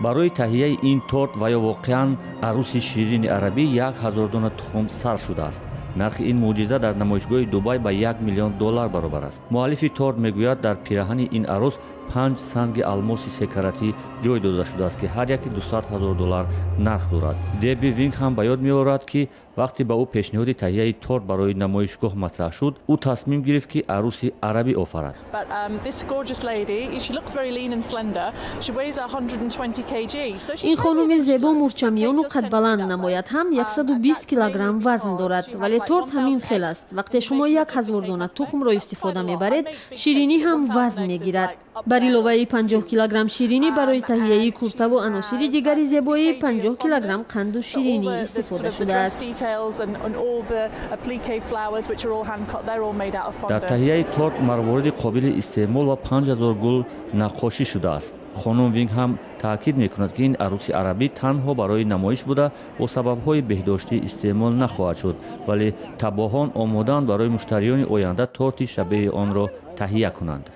Барои таҳияи ин торт ва ё воқеан аруси ширини арабӣ 1000 дона тухм сарф шудааст. Нархи ин мӯъҷиза дар намоишгоҳи Дубай ба 1 миллион доллар баробар аст. Муаллифи торт мегӯяд, дар пираҳани ин арӯс панҷ санги алмоси секаратӣ ҷой дода шудааст, ки ҳар яке 200 000 доллар нарх дорад. Деби Винг ҳам ба ёд меорад, ки вақте ба ӯ пешниҳоди таҳияи торт барои намоишгоҳ матраҳ шуд, ӯ тасмим гирифт, ки арӯси арабӣ офарад. But this gorgeous lady, she looks very lean and slender. She weighs 120 kg. So she's Ин хонуми зебо мӯрчамиёну қадбаланд намояд ҳам 120 килограмм вазн дорад, вале торт ҳамин хел аст. Вақте шумо 1000 дона тухмро истифода мебаред, ширинӣ ҳам вазн мегирад. Бар иловаи 50 килограмм ширинӣ, барои таҳияи куртаву аносири дигари зебоӣ 50 килограмм қанду ширинӣ истифода шудааст. Details and all the applique flowers, which are all hand cut, they're all made out of Дар fondant. таҳияи торт марвориди қобили истеъмол ва 5000 гул наққошӣ шудааст. Хонум Винг ҳам таъкид мекунад, ки ин арӯси арабӣ танҳо барои намоиш буда, бо сабабҳои беҳдоштӣ истеъмол нахоҳад шуд, вале таббоҳон омодаанд барои муштариёни оянда торти шабеҳи онро таҳия кунанд.